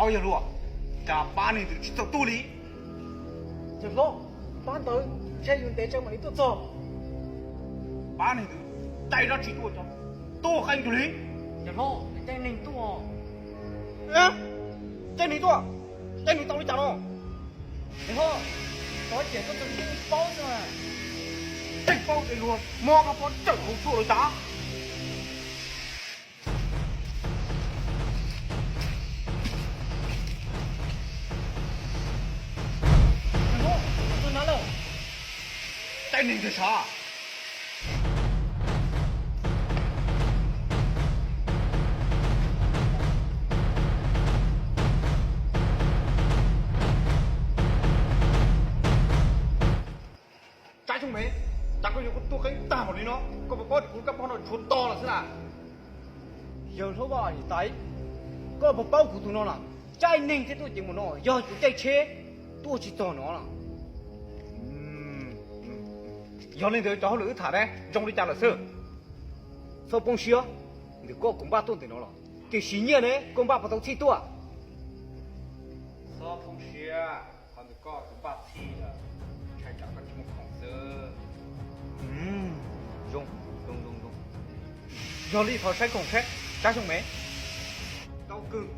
Yawg hluas, cas pab neeg ntawd tsis txog tuaj li? Yawg hlob, pab ntawd ntshe yus ntev tsev mam li tuaj txog. Pab neeg ntawd caij dab tsi tuaj, tuaj qeeb tus li? Yawg hlob, caij neeg tuaj. Caij neeg tuaj? Caij neeg tau li cas no? Yawg hlob, tov ces koj tus yeej paub xwb mas. Yeej paub ces luag mob kab pob tsawm hauv tshuaj lawm tas. Caij neeg ntag sav. Tsab Xyooj Mev, cas koj yuav kuv tuaj qeeb tag npaum li no, koj puas paub tias kuv kab pob no tshuav to lawm xwb na? Yawg hlob Vaj Nim Tais, koj puas paub kuv tus no lawm? Caij neeg thiaj tuaj ceev npaum no, yog kuv caij tsheb tuaj tsis txog no lawm. Yog li ntawd cov hauj lwm wb tham ne zoo li cas lawm xwb? Txhob poob siab, ntawm koj kuv npaj tuaj ntawm no los, tiam sis nyiaj ne koj npaj puas tau txhij tuaj? Txhob poob siab, qhov ntawm koj kuv npaj txhij lawm, ntshai tsam koj tsis muaj khoom xwb. Zoo, zoo, zoo, zoo. Yog li thov saib khoom saib, Tsab Xyooj Mev. Tau kawg,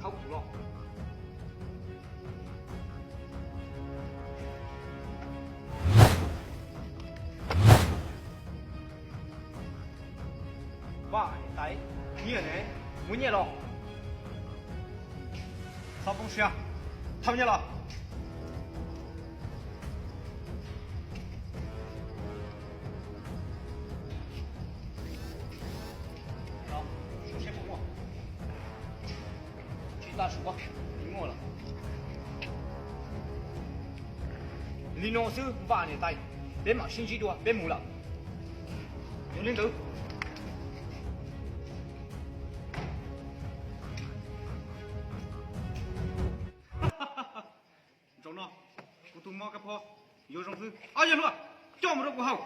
thauj kuv los. Vaj Nim Tais, nyiaj ne, muaj nyiaj los? Txhob poob siab, thauj nyiaj los. Tsis tas suav, muaj lawm. Li no xwb Vaj Nim Tais, peb mam sib ntsib dua, peb mus lawm. Yog li ntawd, zaum no kuv tus mob kab pob yuav zoo xwb. Ob yawg hluas, coj mus rau kuv haus.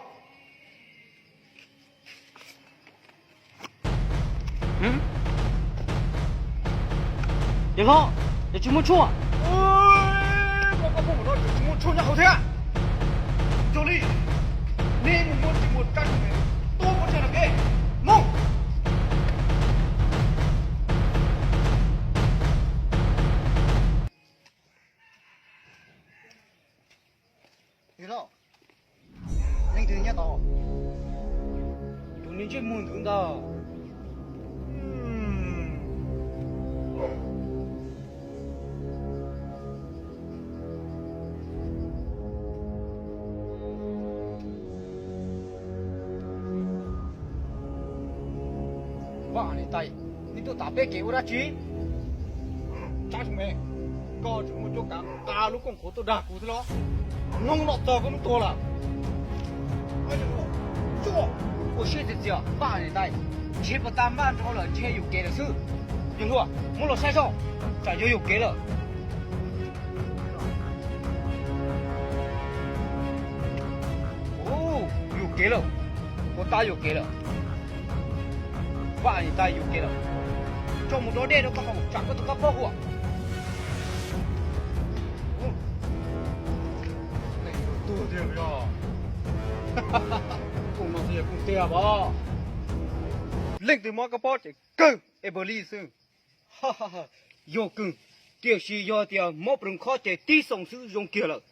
Yawg hlob, yog tsis muaj tshuaj. Mob kab pob no tseem tsis muaj tshuaj nyob hauv thiab. Yog li, neb mus muab tsis muaj Tsab Xyooj Mev tuaj ua tseg no ke. Mus. Leej twg nyob tod? Tus niag ntsej muag ntawd ntag. Vaj Nim Tais, nej tuaj tas peb kev ua dab tsi? Tsab Xyooj Mev, koj tseem muaj cuab kav nqa lub kooj khuav tuaj dag kuv thiab los? Hnub no txog koj hnub tuag lawm. Ua siab txias txias Vaj Nim Tais, ntshe puas tas npaj nrho lawm ntshe yuam kev lawm xwb. Yawg hluas, muab los saib seb, tsam yog yuam kev lawm. Yuam kev lawm, puas tas yuam kev lawm. Vaj Nim Tais, yuam kev lawm, coj mus rau dej rau koj haus tsam koj tus kab pob huam. Leej twg tuag tiag yog? Koom no xwb yog koom tiag pom. Leej twg mob kab pob ces kawg es pawg li xwb. Yog kawg, tiam sis yog tias mob plws khob ces tib xoom xwb zoo kiag lawm.